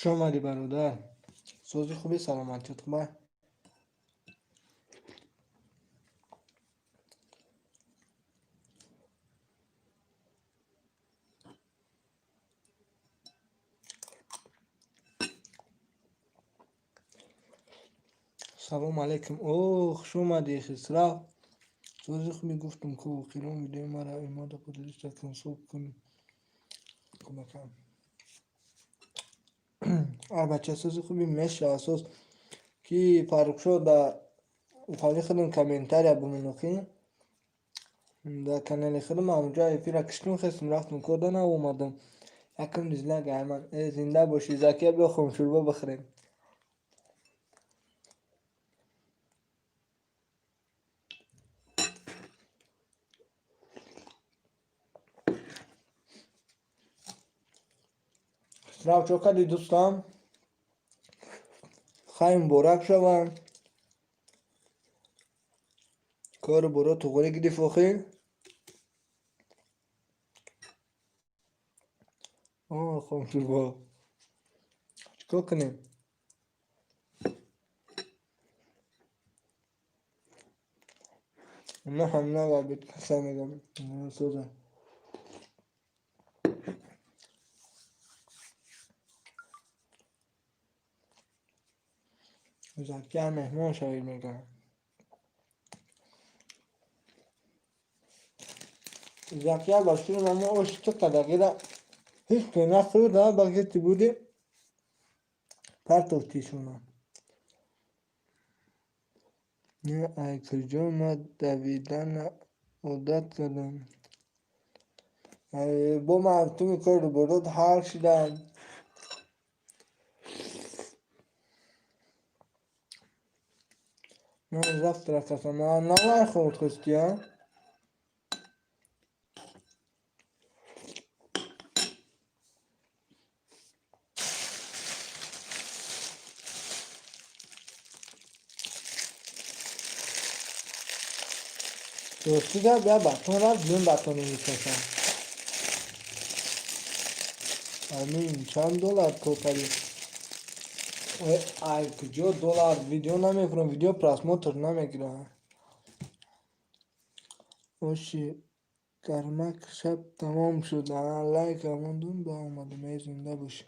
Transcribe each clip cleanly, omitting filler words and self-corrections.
Хуш омадӣ, бародар. Сози хуби, саломатият хуба? Салом алейкум. О, хуш омадӣ, Хисрав. Сози хуби, гуфтум ку охирон видеои мара имода поделиться кун, соб кун, кӯмакам. Бача, сози хуби мешава, соз ки Фаррухшо дар ҳоли худам комментария бимонохӣ дар канали худам, ҳамонҷо эфира киштум, хестум, рафтум, кода наомадам. Якум дизлайк айман. Э, зинда бошӣ, Закия, биё хомшӯрбо бихӯрем. Хисрав, чо кардӣ, дӯстам? Хай, муборак шаванд. Кору боро туғрӣ гирифт охир? О, хомшӯрбо. Чӣ кор кунем? На ҳам навабед, каса мегам. Соза. Закия, меҳмон шавед, мегӯям. Закия, ба шумо мо ош ту кадагира ҳеҷ ки нахӯрд, балки ту будӣ, партофтишона. Не, ай куҷо ман давидана одат кардам. Бо мардуми кору борот ҳал шудам. Ман завтрак кардам. Навай хӯрд хостия? Рости гап, я батон рафт, дум батоно мекашам. Амин, чанд доллар кор кардӣ? Ай куҷо доллар, видео намекунам, видео просмотр намегирад. Оши гармак шаб тамом шуд. Лайк мондум, ба омадам. Эй, зинда бошӣ.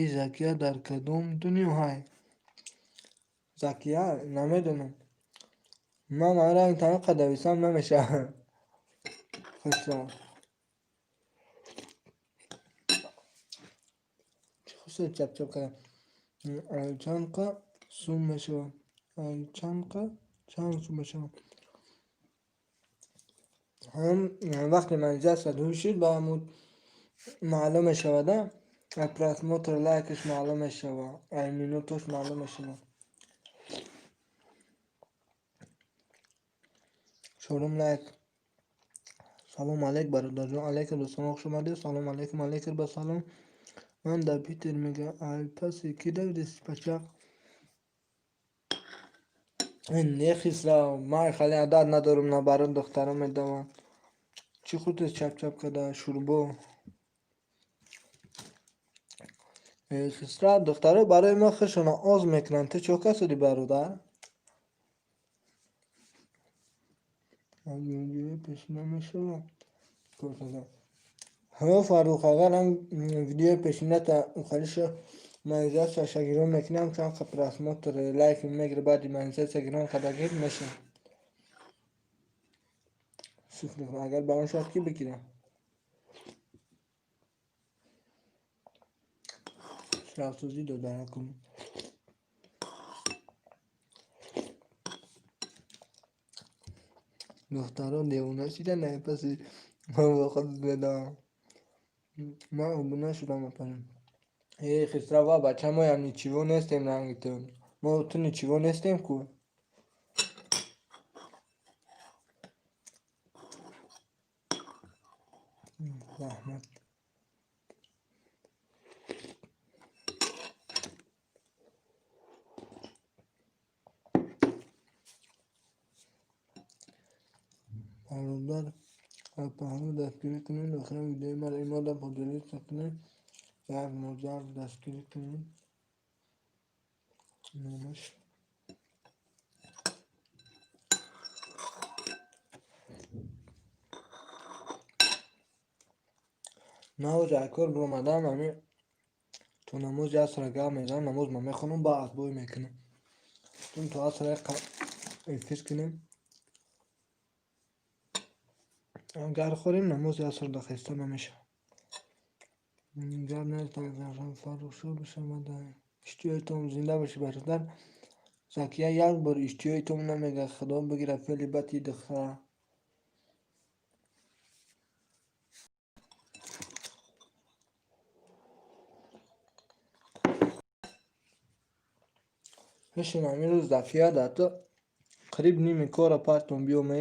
И Закия дар кадом дунё ҳай? Закия намедонам. Ман ара ин тариқа дависам намешавад. Хусрав. Чӣ хусрав чапчап кардам? Ай чанд қа сум мешавад? Ай чанд қа чанд сум мешавад? Ҳам вақте монетизатсия шуд, ба ҳамун маълум мешавад, а просмотр, лайкаш маълум мешавад, ай минутош маълум мешавад. Чорум лайк. Салом алейк, бародарҷон. Алейкум ассалом, хуш омадед. Салом алейкум, алейкум ассалом. Ман дар Питер, мега. Ай паси ки давидеси, пачақ? Не, Хисрав, ман хеле адад надорам, наоборот, духтарон медаванд. Чӣ хӯрдед чап-чап карда? Шӯрбо. Хисрав, духтаро барои мо худшона оз мекунанд. Ту чо касудӣ, бародар? Видеои пешина мешавад? Ҳо, Фаррух, агар ҳам видеои пешината ухалиша монетизатсияша гирон мекунам, чанд қа просмотр, лайк мегира, баъди монетизатсия гирон кардагир мешавад. Агар ба он шавад, ки бигирам. Штрафсозӣ додаракум. Духтарон девона шидан, ай паси ман ба худ медавам. Ман обуна шудам, апарем. Э, Хисрава, бача, моям ничего нестем ранги ту. Мо ту ничего нестем ку. Раҳмат. Бародар, Паҳлӯ дастгирӣ кунед, охирин видеои маро имода поделиться кунед, як мозар дастгирӣ кунед. Номаш навоз айкор биромадам, ами то намози асра гап мезанам, намоз ма мехонам, баъд отбой мекунам. То асра эфир кунем. Агар хӯрем, намози аср дахеста намешавад. Гап нест, Фаррухшо бишавад. Иштиҳоятон зинда бошӣ, бародар. Закия як бор иштиҳоятон намегӯяд, Худо бигирад феъли бати духтара. Бишин, ҳамин рӯз Закия дар ту қариб ними кора партон биёме.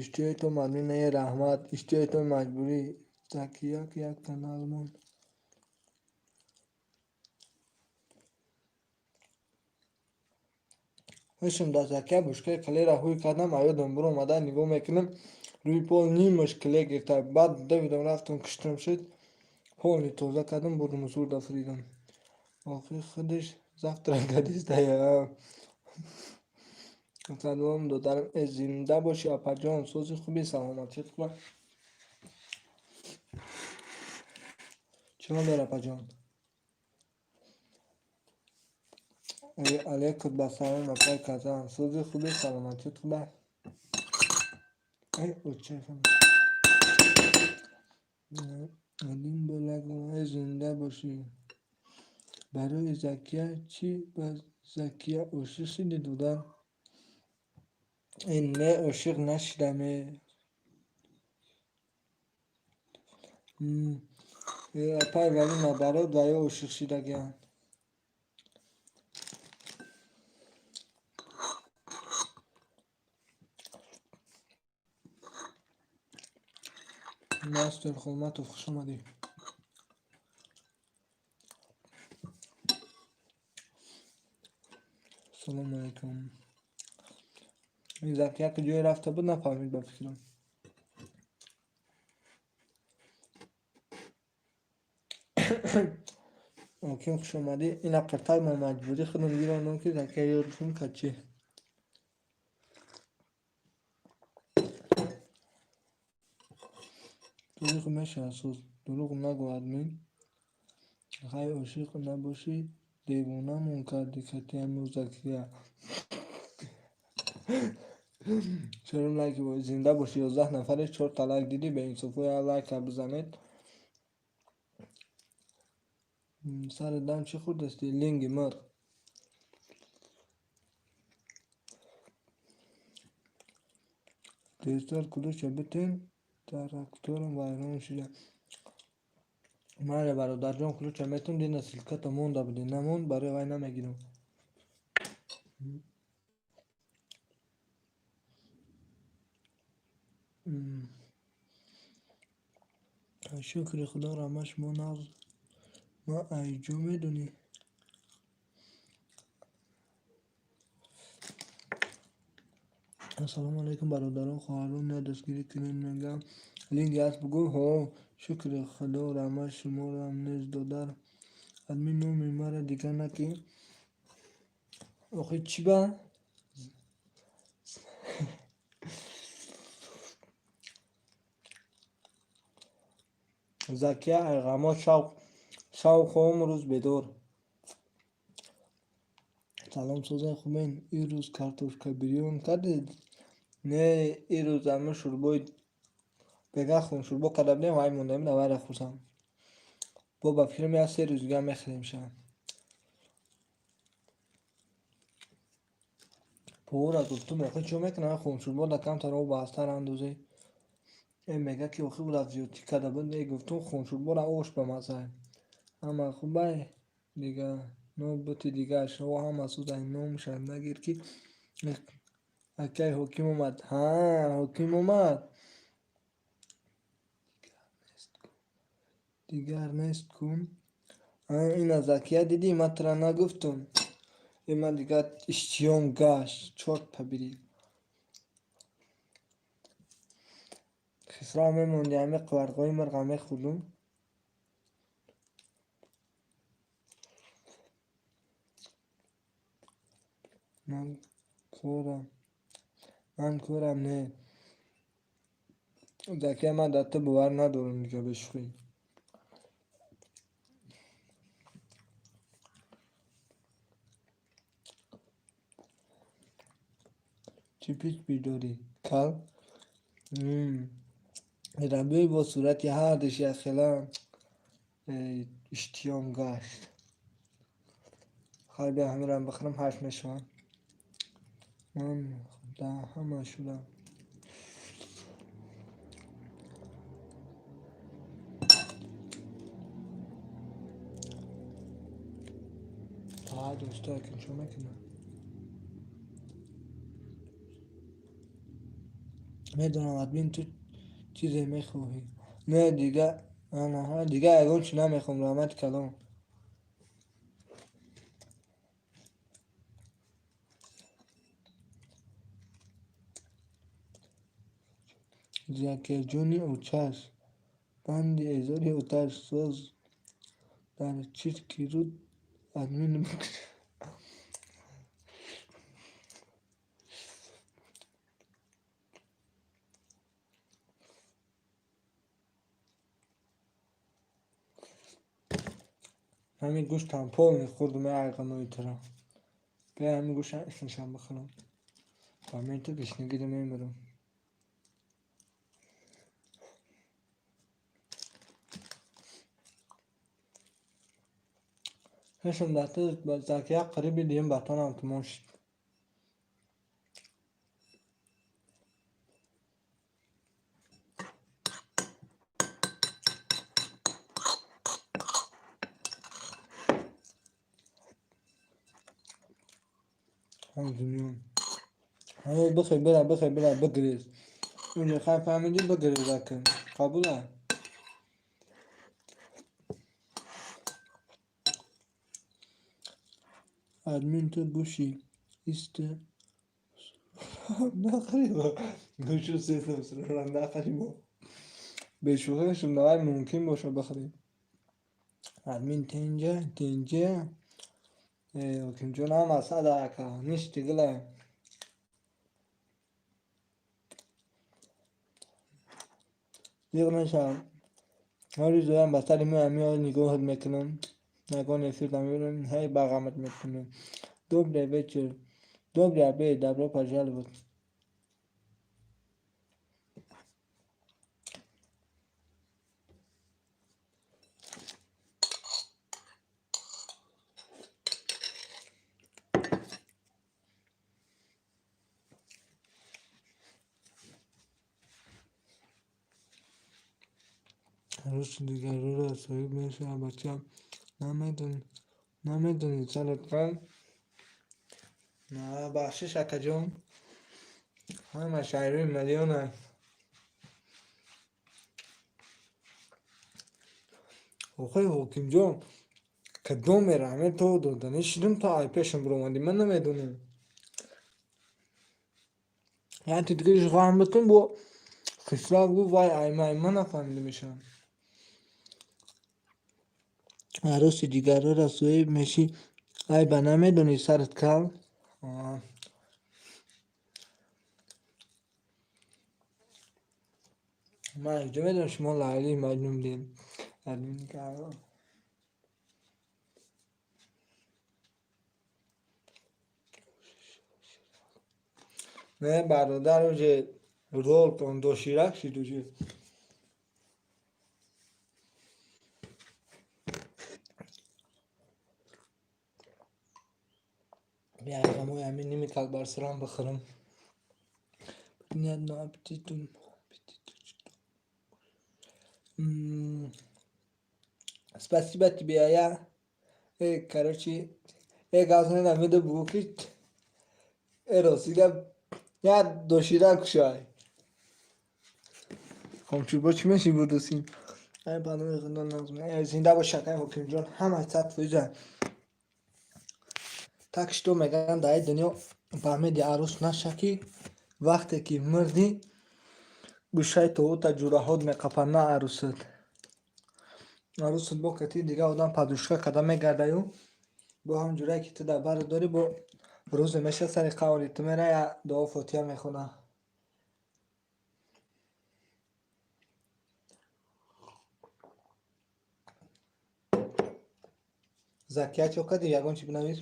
Иштиҳоятон мадмин не, раҳмат. Иштиҳоятон маҷбурӣ. Закия як каналмон. Бишин, дар Закия бушкаи клера ҳуй кардам, аёдам биромада нигоҳ мекунам, рӯи пол нимаш кле гирифта. Баъд давидам рафтам киштам шуд. Полни тоза кардам, бурдум зурда фуридам. Охир худаш завтра кадистая. Салом додарам, э зинда бошӣ апаҷон, сози хуби, саломатият хуба. Чӣ ҳол дор апаҷон? Алейкум басалом апай Казан, сози хуби, саломатият хуба. Эй, оча. Адин болаго, э зинда бошӣ. Барои Закия чӣ ба Закия ошиқ шидӣ додар? Э не, ошиқ нашидам э. Апай вали наоборот ва ё ошиқ шидагианд. Мастер Холматов, хуш омадӣ. Салому алайкум. Ин Закия ки ҷое рафта буд, нафаҳмид ба фикрам. Ҳоким, хуш омадӣ. Ина қиртак ман маҷбурӣ худам гирондам, ки Закия ёдшум качи. Дурӯғ мешавад соз. Дурӯғ нагӯ, админ. Хай, ошиқ набошӣ, девонамон кардӣ катиаму Закия. Чорум лайк, зинда бошӣ, 11 нафаре, чорта лайк дидӣ, беинсофо як лайка бизанед. Сари дам чӣ хӯрдастӣ? Линги мурғ. Тезтар кулуча битен, тракторам вайрон шуда. Майли, бародарҷон, кулуча метум, дина ссылката монда будӣ, намонд, барои вай намегирам. Шукри Худо, раҳмат, шумо нағз. Ма айҷо медонӣ? Ассалому алайкум, бародарон, хоҳарон, не дастгирӣ кунед, мегӯям. Линги аст бугӯ? Ҳо, шукри Худо, раҳмат, шуморам низ, додар. Админ, номи маро дигар накӣ. Охи чӣ ба? Закия айғамо шавқ шавқом рӯз бедор. Салом, созен, хубен? Ин рӯз картошка бирён кардед? Не, ин рӯз ами шӯрбои бега хуншӯрбо карда будем, вай монда буд, вайра хӯрдам. Бо ба фикрам як се рӯз дига мехӯрем ша. Повара гуфтум, охи чӣ мекунам, хуншӯрбо да камтар об ҳастар андозӣ. Э мега ки охи буд зиёдтӣ карда буд, э гуфтум, хуншӯрбора ош ба мазза. Ҳама хубай дига нобути дигар шумо ҳама сӯзай номша нагир ки акай ҳоким омад. Ҳа, ҳоким омад. Дигар нест кун. Ина Закия дидӣ, ман тура нагуфтум. Ман дигар иштиём гашт, чёрт побери. Хисрав мемонди, ҳами қувватгоҳи мирға мехӯрдум. Ман корам, ман корам не. Закия, ман дар ту бовар надорам дига, бешӯхӣ. Чӣ пич-пич дорӣ? Кал? Рабиёи бо сурати ҳардуш якхела, иштиём гашт. Хай, бия, ҳамирам бихӯрам, 8 мешавад. Ман ҳама шудам. Дӯсто, акин чо мекунам? Медонам, админ, ту чизе мехоҳӣ. Не, дига дига ягон чи намехоҳам, раҳмати калон. Закирҷони очаш банди эзори оташ соз дар чирки руд админ. Ҳамин гӯштам полный хӯрдум, айғанои туро. Бия, ҳамин гӯштам исмашам бихӯрам. Фаҳмидӣ, ту гушнагиро мемирам. Ҳешам дар ту Закия қариби дуюм батонам тумон шуд. Дунё. Бихӯр, бира, бихӯр, бира, бигрез. Унҷо хай, фаҳмидӣ, бигрез акн. Қабула? Админ, ту гӯши исти нахӯриба. Гӯшу сесам сурам нахӯриба. Бешӯхӣ шум, давай, мумкин боша, бихӯрем. Админ тинҷа, тинҷа. Ҳокимҷон ҳама сада ака, ништи гила. Зиқ нашав. Ҳар рӯз доям ба сари меоям, меояд, нигоҳат мекунам. Ягон эфирда мебинам, ҳай бағамат мекунам. Добрый вечер. Добрый обед, добро пожаловать. Арӯси дигарро соҳиб мешавад, бача. Намедонӣ, намедонӣ, сарат кал? На, бахшиш, акаҷон. Ҳама шаҳрҳои миллионанд. Охай, ҳокимҷон, кадом мераҳме то доданӣ шидум, то ай пешам биромадӣ, ман намедонам. Яъне дигариш ғам бикун, бо Хисрав гуфт, вай ай ман нафаҳмида мешавам. Арӯси дигарро соҳиб мешӣ, айба намедонӣ, сарат кал? Ман куҷо медонам, шумо Лайли Маҷнун будем. Админ. Не, бародар, уже ролтон доширак шид уже. Биягамои ҳамин ними колбасарам бихӯрам. Приятного аппетиту. Спасибо тебе, а я, короче, газ намеда, бугӯ ки ростига як доширак кушай. Хомчурбо чӣ меши бурдасӣ? Ай панои худо, нағз. Зинда бош, акай ҳокимҷон, ҳама 100%. Так что мегӯянд, дар ин дунё ба умеди арӯс наша, ки вақте ки мирдӣ, гӯшаи тобута ҷураҳот меқапад, на арӯсат. Арӯсат бо кати дигар одам подружка карда мегардаю, бо ҳам ҷурае ки ту дар барат дорӣ, бо рӯзе меша, сари қаври ту мера, я дуо фотиҳа мехонад. Закия, чо кардӣ? Ягон чи бинавис.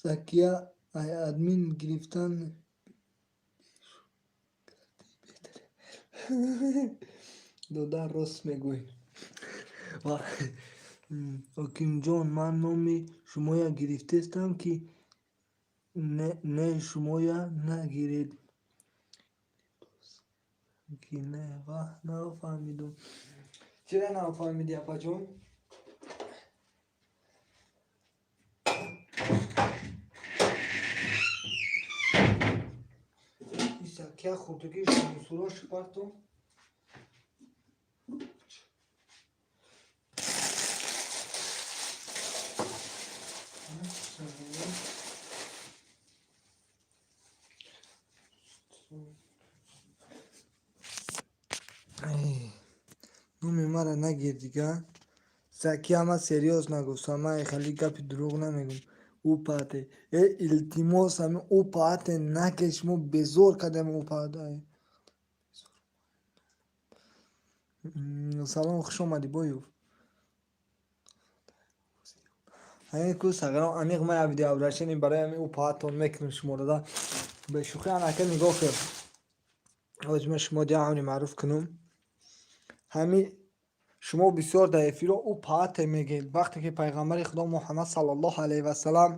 Закия, ай админ гирифтан беҳтаре. Додар, рост мегӯй. Ҳокимҷон, ман номи шумоя гирифтестам, ки не, шумоя нагиред. Ки не, ваҳ, нафаҳмидум. Чира нафаҳмидӣ, апаҷон? Закия хурдагӣ шумусурош партом. Номи мара нагир дига. Закия, ман серьёз нагуфтам, ман хеле гапи дурӯғ намегӯм. Упате э, илтимос, ами упате наке, шумо безор кардем упадай. Салом, хуш омадӣ, боюф. Ҳамин ку сағирон, аниқ ман як видеообращение барои ҳамин упаатон мекунем шуморо да бешӯхӣ. Анака нигоҳ кун, ҳозир ман шумо диҳам амри маъруф кунам. Ҳами шумо бисёр дар эфиро упаате мегӯед. Вақте ки пайғамбари Худо Муҳаммад саллаллоҳу алайҳи васалам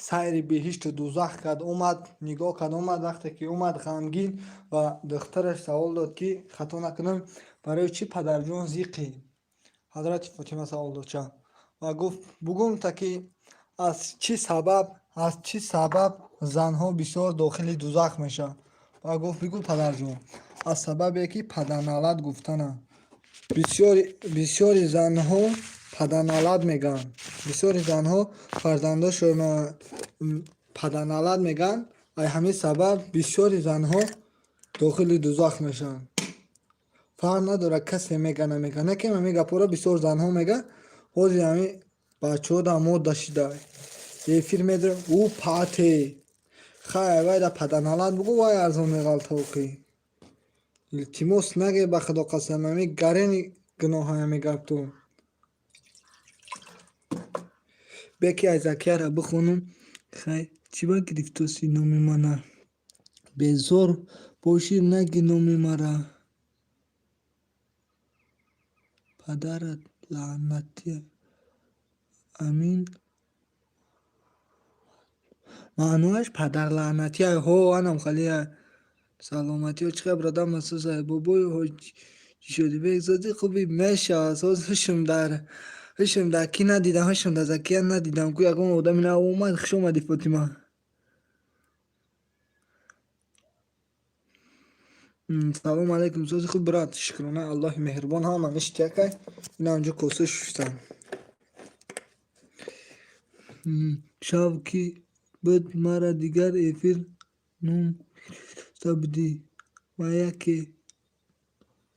сайри биҳишту дузах кард, омад, нигоҳ кард, омад. Вақте ки омад, ғамгин, ва духтараш савол дод, ки хато накунам, барои чӣ, падарҷон, зиқӣ? Ҳазрати Фотима савол дод ча ва гуфт: бугумта, ки аз чӣ сабаб занҳо бисёр дохили дузах мешаванд? Ва гуфт: бигӯ, падарҷон, аз сабабе ки падарналат гуфтана. Бисёри занҳо падарналат мегӯянд, бисёри занҳо фарзандошона падарналат мегӯянд. Ай ҳамин сабаб бисёри занҳо дохили дузах мешаванд. Фарқ надорад, касе мега, намега, не ки ҳамин гапҳоро бисёр занҳо мегӯянд. Ҳозир ҳамин бачаҳо дар мода шида, эфир медорад ӯ пате. Хай, вай да падарналат бугӯ, вай арзон меғалтоқӣ. Илтимос, наге, ба Худо қасам, ҳами гарени гуноҳа ҳами гапту. Беки ай Закияра бихонум. Хай, чӣ ба гирифтоси номи мана? Безор бошӣ, наги номи мара. Падарат лаънатия. Амин, маънояш падарлаънатия. Ҳо, анам халия. Саломатиё чӣ хел, бародар Масуза, бобои ҳоҷи Шодибек, зоди хуби мешавад. Соз ҳушум дар кӣ надидам, ҳушум дар Закия надидам ку, ягон одами нав омад. Хуш омадӣ, Фотима. Салому алайкум, сози хуб, брат? Шукронаи Аллоҳи меҳрубон, ҳама ништякай. Ина онҷо коса шуштам. Шав ки буд, мара дигар эфир ном гирифта будӣ ва яке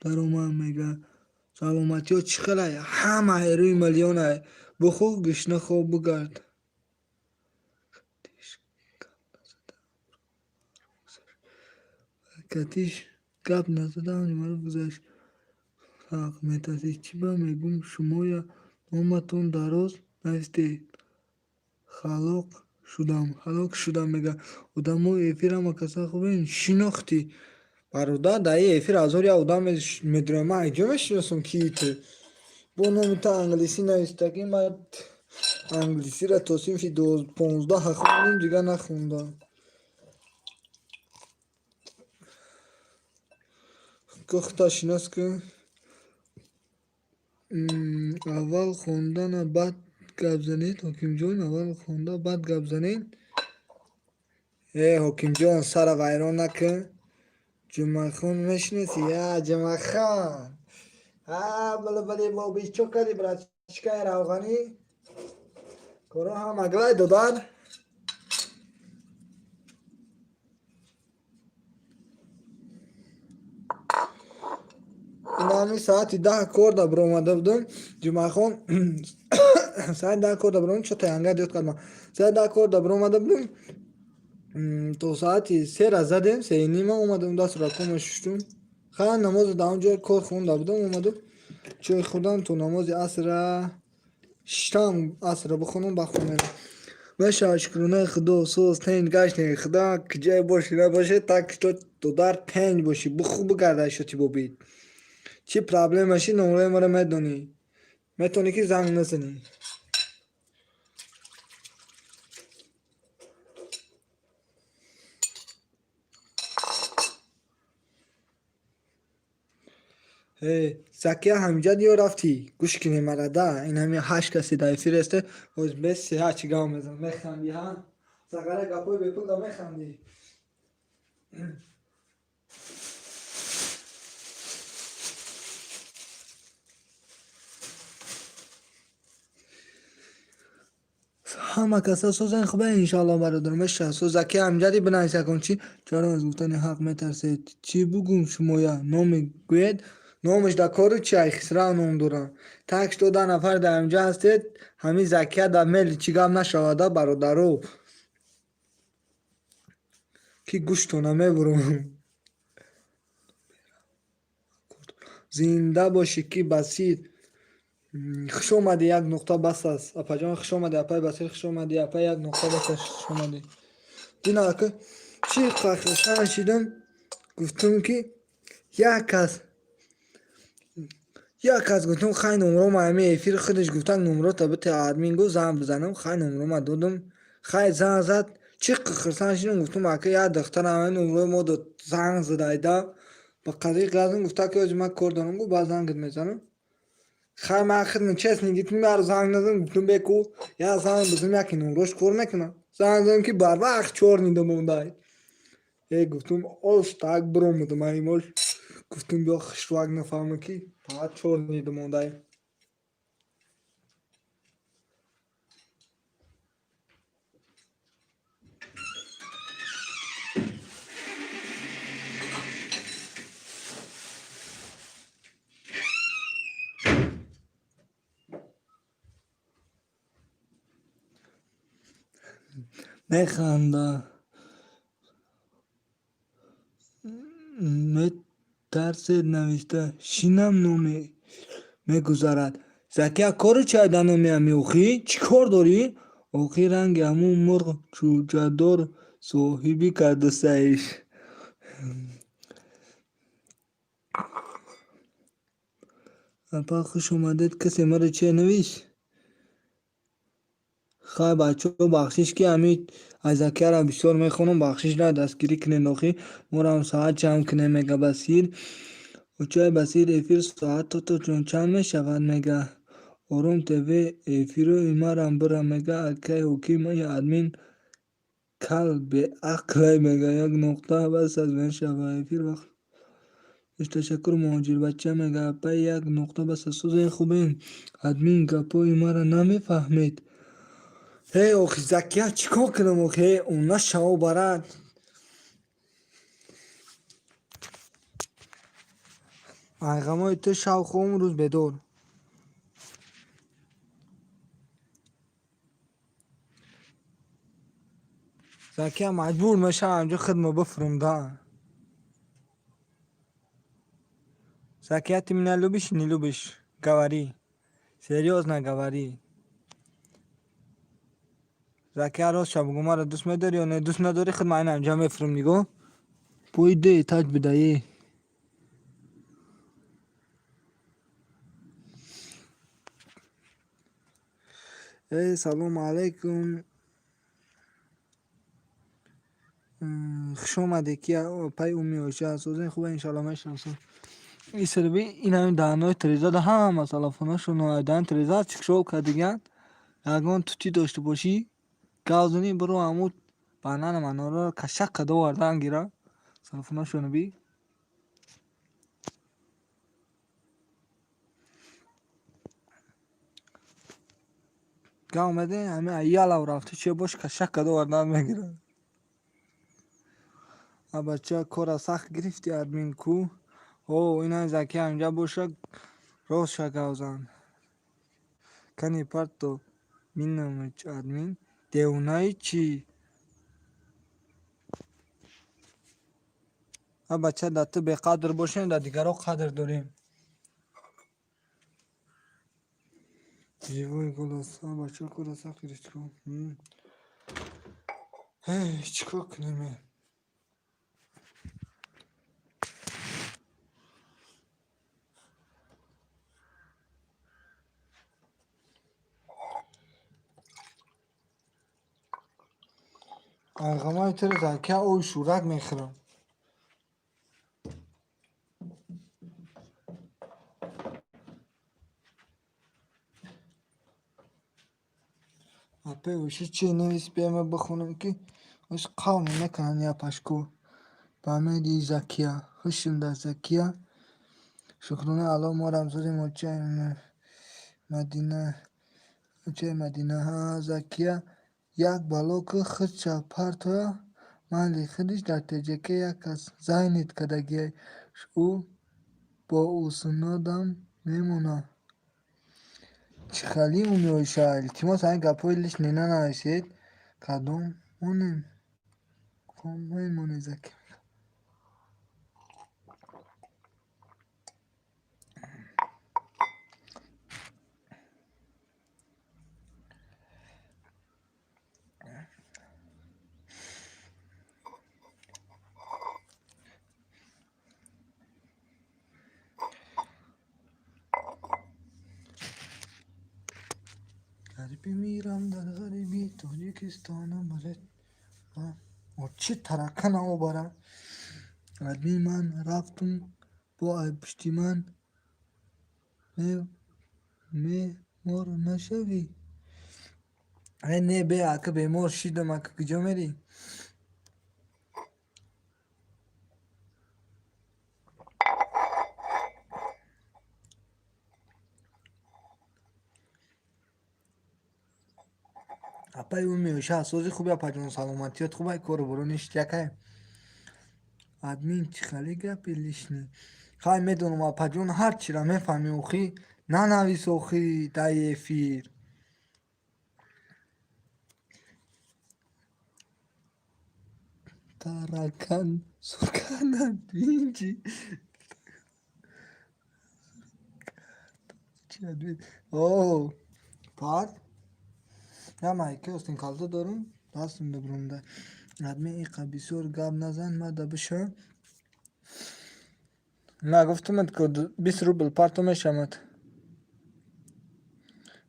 даромад, мега. Саломатиё чӣ хелай? Ҳама ҳерои миллионай. Бухӯр, гушна хоб бигард. Катиш гап назада амри маъруф гузашт. Ҳақ метарсӣ. Чӣ ба мегӯм, шумоя номатон дароз навистед. Халоқ шудам, ҳалок шудам, мега. Одамои эфир ҳама каса хубен, шинохтӣ. Бародар, дар ин эфир ҳазор як одам медурам, ман айҷо мешиносам, кии ту? Бо номи ту англисӣ навистагӣ, ман англисиро то синфи 15 хондум, дигар нахондам. Гухта шинос кун. Аввал хондана, баъд гап занед, Ҳокимҷон, аввал хонда, баъд гап занед. Э, Ҳокимҷон, сара вайрон накун. Ҷумъахон мешиносӣ? Я, Ҷумъахон. А, бале, бале, боби, чо кардӣ, братчикаи равғанӣ? Коро ҳамаглай додар. Инами саати 10 кор да баромада будам. Ҷумъахон саати 10 кор да баромадам, чо таянга диёд кардам. Саати 10 кор да баромада будам. То саати 3 задем, 3:30 омадам, даст ракома шуштум. Ха намоз дар он ҷо кор хонда будам, омадам. Чой хӯрдам то намози асра шиштам, асра бихонам, бахонам. Меша шукронаи Худо, соз тенҷ гаштем. Худо куҷое бошӣ набошӣ, так что додар тенҷ бошӣ, бихӯ бигарда шоти бобид. Чӣ проблема ши, номраи маро медонӣ. Метавонӣ ки занг назанӣ. Закия ҳамҷад ё рафтӣ? Гӯш кунӣ мара да, ин ҳами 8 каси дар эфир ҳасте, ҳоз бес сеҳа чӣ гап мезанам. Механдӣ, ҳа? Зағара гапҳои бепул да механдӣ. Ҳама каса созен хубе иншоалло бародар меша. Со Закия ҳамҷади бинавис якон чӣ? Чаро аз гуфтани ҳақ метарсед? Чӣ бугум шумоя? Номе гӯед? Номаш дар кору чи ай Хисрав ном дорам. Так что 10 нафар дар инҷа ҳастед, ҳамин Закия дар мели чӣ гап нашавада бародаро. Ки гӯштона мебурам. Зинда бошӣ ки Басир. Хуш омадӣ, як нуқта бас аст. Апаҷон хуш омадӣ, апай Басир хуш омадӣ, апай як нуқта бас аст, хуш омадӣ. Дина ака чӣ хушҳол шидам, гуфтам ки як кас гуфтам хай номрома ҳами эфир худаш гуфтан номрота бите админ гуфт занг бизанам, хай номрома додам. Хай занг зад, чӣ хурсанд шидам, гуфтам ака як духтарам ҳами номрои мо дод, занг задайда. Ба қазиқ газм гуфта ки ҳози ман кор дорам, гуфт баъд зангат мезанам. Хай ман худам честно гуфтам яро занг назанам, гуфтам беку як занг бизанам, яке номрош кор мекунам. Занг задам ки барвақт чор нида мондай. Гуфтам ош так биромадам аймош. Гуфтам биё хушвак нафаҳма ки фақат чор нида мондай. Механда. Метарсед навишта. Шинам номе мегузарад. Закия кору чай да номи ами охӣ? Чӣ кор дорӣ? Охӣ ранги ҳамун мурғ чӯҷадор соҳибӣ кардасаиш. Апа хуш омадед, касе маро чия навишт? Хай бачаҳо бахшиш ки ҳами аз Закияро бисёр мехонам, бахшиш на дастгирӣ кунед охӣ. Моро соат ҷамъ кунем мега Басир. Очаи Басир эфир соат то чанд мешавад мега. Ором ТВ эфирои марам бира мега акай ҳоким и админ кал беақлай мега як нуқта бас аст мешава эфир вақт. Ташаккур муҳоҷирбача мега апай як нуқта бас аст. Созен хубен админ гапҳои маро намефаҳмед. Эй охи Закия чӣ кор кунам охи? Эй он нашава барад. Айғамои ту шав хом рӯз бедор. Закия маҷбур мешавам инҷо хидма бифурам да. Закия, ты меня любишь, не любишь? Говори. Серьезно говори. Закия рост ша бугӯ, маро дӯст медорӣ ё не? Дӯст надорӣ, худ ман ина инҷа мефурам нигоҳ. Пойде таҷ бидае. Эй, салому алайкум. Хуш омадед ки пай уми оша созен хуб иншоалло мешиносам. Исрби ин ҳамин даҳанои Тереза да ҳама салафонашон даҳани Тереза чикшол кардиган. Ягон тутӣ дошта бошӣ, гав занӣ биро ҳамун банана манораро кашак карда овардан гира. Салафонашоно би. Гап омаде ҳами аялав рафту чия бош кашак када овардан мегирад. А бача кора сахт гирифти админ ку. О, ина Закия инҷа боша рост шагавзан. Кани парто минамуч админ. Девонаи чӣ? А бача да ту беқадр бошем, да дигаро қадр дорем. Живой голос. А бача кора сахт гирифти ку. Чӣ кор кунем? Айғамаи туро Закия оби шӯрак мехӯрам. Апе уши чи навис биёма бихонам ки ош қавм мекунанд я пашку. Ба меди Закия. Хушм да Закия. Шукронаи Аллоҳ мо рамзоди мочаи Мадина. Мочаи Мадина. Ҳа Закия як бало ки худша партоя майли худиш дар ТҶК як кас зайнид кардагиай. Ӯ бо уснодам мемонад. Чӣ хали умёиша? Илтимос ҳамин гапҳои лишний нанависед. Кадом монем? Мемонед Закия. Гар бимирам дар ғарибӣ Тоҷикистонам баре чӣ тарака наобарам. Админ ман рафтум бо айпушти ман мемор нашавӣ. Э не бе ака бемор шидам ака куҷо мерӣ? Апаи ӯ меоша асози хуби апаҷон саломатиёт хубай кору боро ништ якай. Админ чӣ хали гапи лишний. Хай медонам апаҷон ҳар чиро мефаҳмӣ охӣ нанавис охӣ дар эфир. Таракан сурканад инчи. О, пар. Я майки остин калта дорум, дастум дубрумда. Админ иқа бисёр гап назан, мада биша. На гуфтумад ки 20 рубл парто мешамад.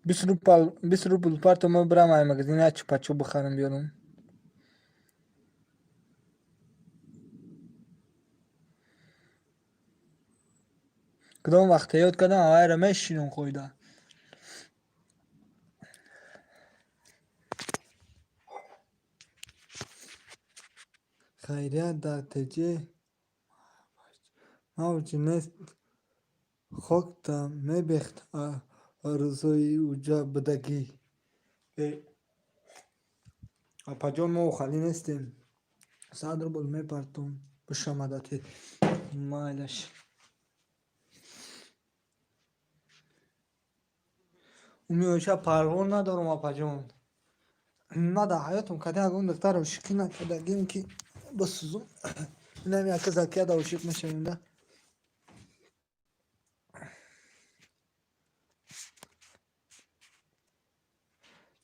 20 рубл парто ма бирам ай магазин як чупачо бихарам биёрам. Кадом вақте ёд кардам авайро мешинам қоида. Хайрият дар ТҶ мавҷ нест хокта мебехт арзои уҷа будагӣ. Апаҷон мо охалӣ нестем. 100 рубл мепартом бишамадати майлаш. Умиёиша парво надорам апаҷон. Ма дар ҳаётам каде ягон духтар ошиқӣ накардагим ки бисӯзум. Инам яка Закия да ошиқ мешавем да.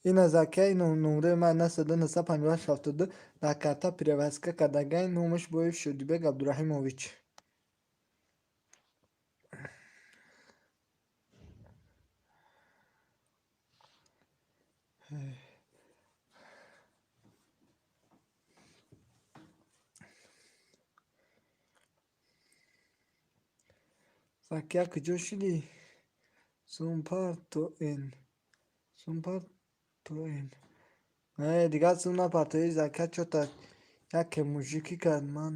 Ина Закия ин номраи ман 998 72 дар карта привязка кардагай номаш Боев Шодибек Абдураҳимович. Закия куҷо шудӣ? Сум партоен. Сум партоен. Не, дигар сум напартои Закия чота яке мужикӣ кард ман.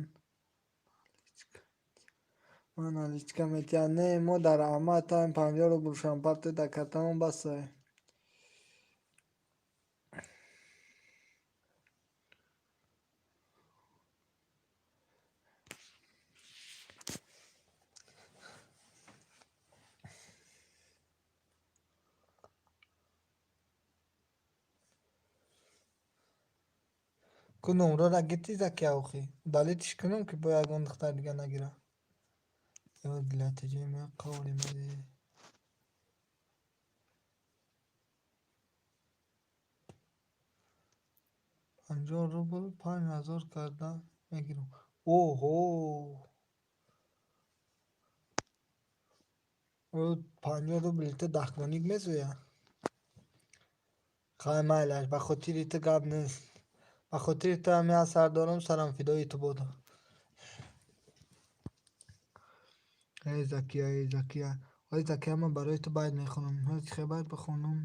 Ман наличка метиҳам. Не, мо дар аҳмад таем 50 рубл шам партои дар картамон басай. Ку номрора гирифти, Закия, охи? Удалить ш кунам, ки бо ягон духтар дига нагира. Ё дилатиҷои ма қавли маде. 50 рубл 5000 карда мегирам. Оҳо! 50 рубли ту даҳгоник месӯя? Хай, майлаш, ба хотири ту гап нест. Ба хотири ту ҳами асар дорам, сарам фидои ту бодо. Эй Закия, эй Закия. Ой Закия, ман барои ту байт мехонам. Ҳози чӣ байт бихонам?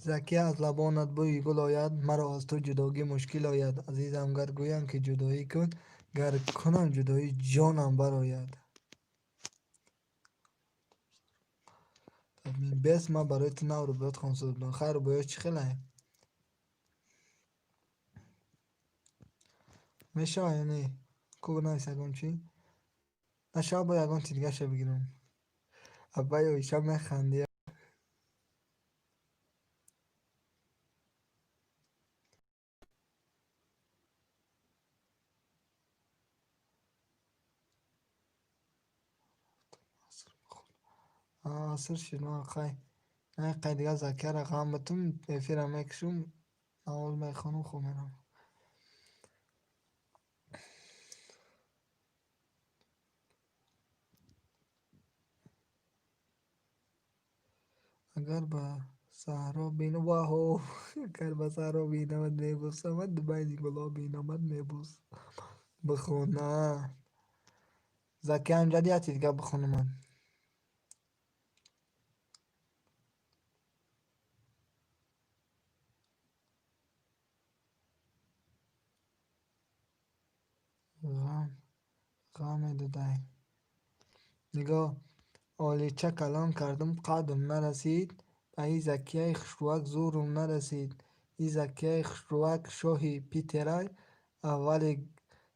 Закия, аз лабонат бӯи гул ояд, маро аз ту ҷудогӣ мушкил ояд. Азизам, гар гӯям, ки ҷудоӣ кун, гар кунам ҷудоӣ, ҷонам барояд. Бес, ман барои ту нав рубоиёт хонсуда будам. Хай, рубоиёт чӣ хелае? Мешавад ё не? Ку навис ягон чӣ? Нашавад, бо ягон чи дигаша бигирам. Аббаи Оиша механдӣ. Аср шуд, ман хай. Қай дига Закияра ғам битум, эфира мекушум, намоз мехонам, хоб меравам. Агар ба саҳро бинам, ваҳо, агар ба саҳро бинамад, мебӯсамад, байни гулҳо бинамад, мебӯсамад. Бихона. Закия, Амҷад, як чиз дига бихонамад. Ғам, ғам медодай. Нигоҳ, олича калон кардум, қадм нарасид, ба и Закияи хушрӯак зӯрум нарасид. И Закияи хушрӯак шоҳи Питерай, аввали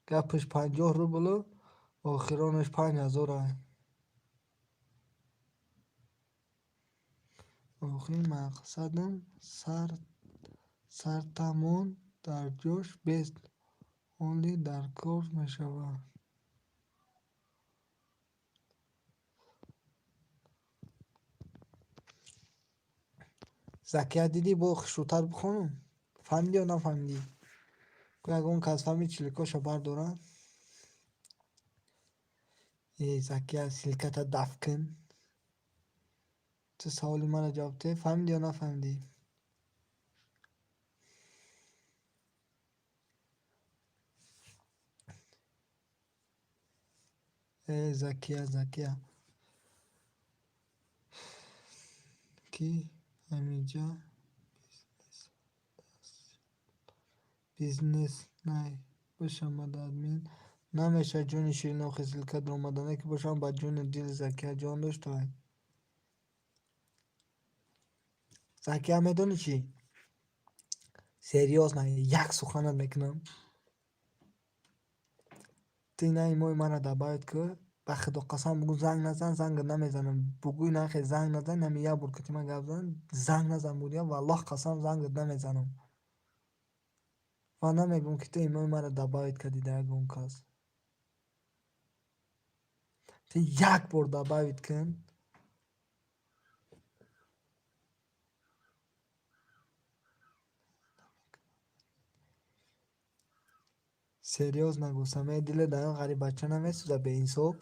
гапаш 50 рублу, охиронаш 5000-ай. Охи мақсадам сартамон дар ҷош бест, ҳоли дар кор мешавад. Закия, дидӣ, бо хушрӯтар бихонам? Фаҳмидӣ ё нафаҳмидӣ? Ку ягон кас фаҳмид, ссылка ша бардорад? Э Закия, ссылка та дафт кун. Ту саволи маро ҷавоб деҳ, фаҳмидӣ ё нафаҳмидӣ? Э Закия, Закия. Ки ҳамиҷа бизнес най бошамад админ намешавад, ҷони ширин, охи ссылка даромадане ки бошам, ба ҷону дил. Закия ҷон доштай. Закия, медонӣ чӣ? Серьёзно, як суханат мекунам. Ту ина имои маро добавить ку, ба худо қасам, бугӯ занг назан, зангат намезанам. Бугӯй нахе, занг назан, ҳами як бор кати ман гап зан, занг назан бугӯ, валлоҳ қасам, зангат намезанам. Ва намегӯм, ки ту имои маро добавить кардӣ дар ягон кас. Ту як бор добавить кун. Серьёзно гуфтам, э дилат дар он ғариббача намесӯзад, беинсоф?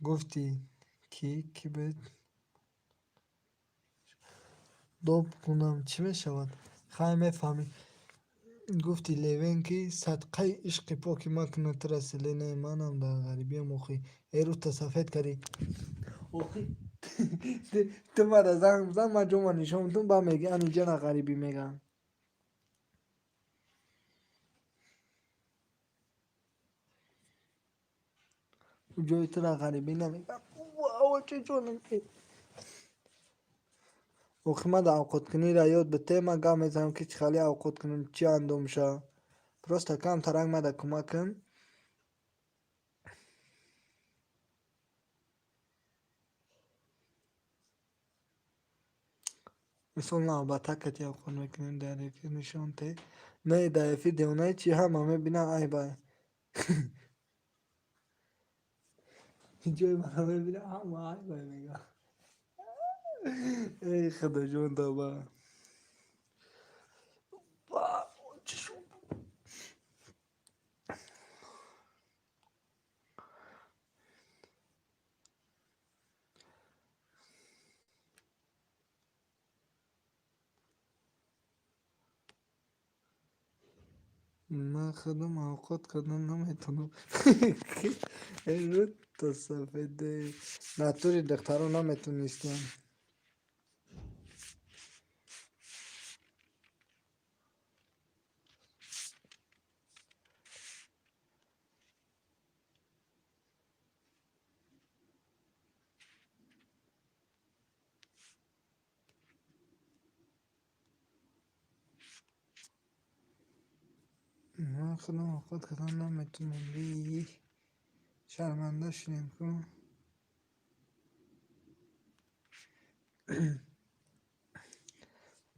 Гуфтӣ ки бет доб кунам, чӣ мешавад? Хай, мефаҳмӣ. Гуфти Левен, ки садқаи ишқи поки ман кунад тура Селенаи манам дар ғарибиям охи. Э рӯзта сафед кардӣ. Охи ту мара занг бизан, ман ҷома нишон медиҳам, баъд мегӯӣ аниҷа на ғарибӣ мегӯянд. Ҷои тура ғарибӣ намегӯянд. Чӣ ҷонам. Охи ман дар авқоткуниро ёд бите, ман гап мезанам, ки чӣ хеле авқот кунам, чӣ андом шавад. Просто кам таранг мада кӯмак кун. Мисол навбатакати овқот мекунем дар эфир нишон те. Не, дар эфир девонаи чи ҳама мебинанд, айбай. Ҷои мана мебинанд, ҳама айбай мегӯянд. Эй худоҷон, тавба. Ман худам овқот кардан наметавонам. Рӯта сафеде. Натури духтаро наметонистам. Ман худам овқот кардан наметавонам. Би шарманда шудем ку.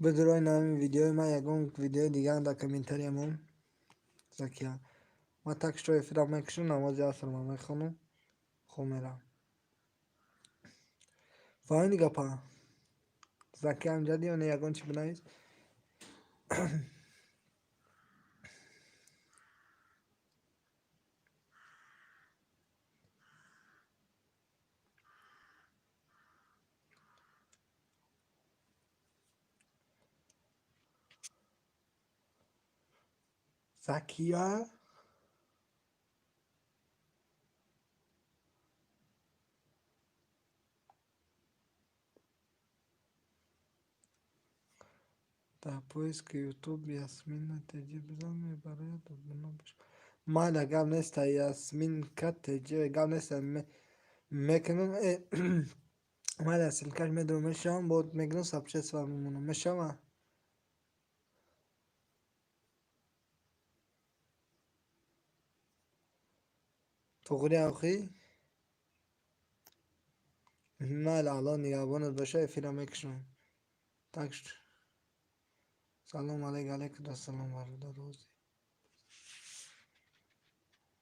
Бидурои ҳамин видеои ман ягон видеои дигар дар комментария мон. Закия. Ман так что эфирам мекушам, намози аср ман мехонам, хоб мерам. Фаҳмидӣ гапа? Закия амҷади ё не ягон чи бинавис? Закия? Дар поиски Ютуб Ясмина ТЖ бизан, мебарояд, обуна бош. Майла, гап неста, Ясминка ТЖ, гап неста, мекунам, майла, ссылкаш медорам, мешавам, бод мегирам, сообщество мемонам, мешава? Туғри охи? Майла, Аллоҳ нигаҳбонат боша, эфира мекушам. Так салом алейк, алейкум ассалом, бародар.